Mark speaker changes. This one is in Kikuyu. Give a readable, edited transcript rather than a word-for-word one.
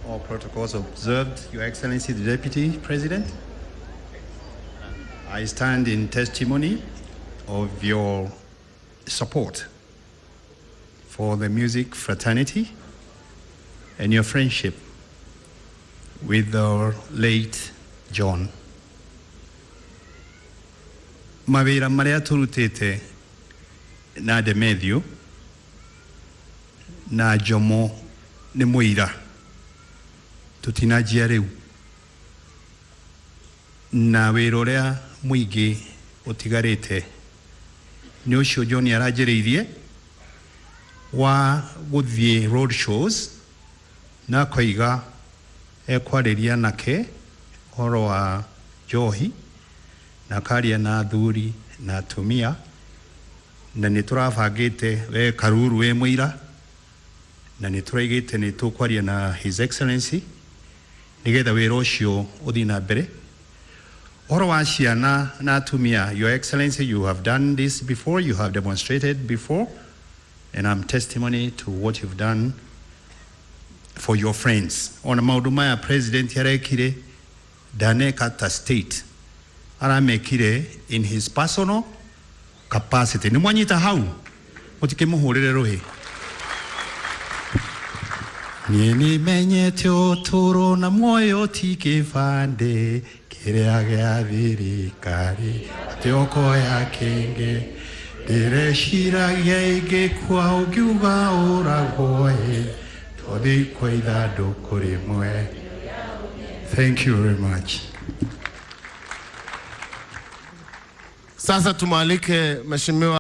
Speaker 1: All protocols observed, Your Excellency the Deputy President. I stand in testimony of your support for the music fraternity and your friendship with our late John. Mawĩra marĩa tũrutĩte na Demethiũ na Jomo nĩ mũira tũtinanjia rĩu na wĩra ũrĩa mũingĩ ũtigarĩte nĩ ũcio John aranjĩrĩirie wa gũthiĩ road shows na akoiga ekwarĩria nake ũhoro wa njohi na akaria na athuri na atumia na nĩ tũrabangĩte we Karuru wĩ mũira na nĩ tũraigĩte nĩ tũkwaria na His Excellency nĩgetha wĩra ũcio ũthiĩ na mbere. Ũhoro wa ciana na atumia, Your Excellency, you have done this before, you have demonstrated before, and I'm testimony to what you've done for your friends. Ona maũndũ maya president arekire ndaneka ta state, aramekire in his personal capacity. Nĩ mwanyita hau, mũtikĩmũhũrĩre rũhĩ. Niĩ nĩmenyete ũtũũro na muoyo ti kĩbandĩ kĩrĩa gĩa thirikari atĩ ũkoya kĩngĩ ndĩreciragia ingĩkua ũngiuga ũragwo ĩ tũthikwo ithandũkũ rĩmwe. Thank you very much.
Speaker 2: Sasa tumwalike Mheshimiwa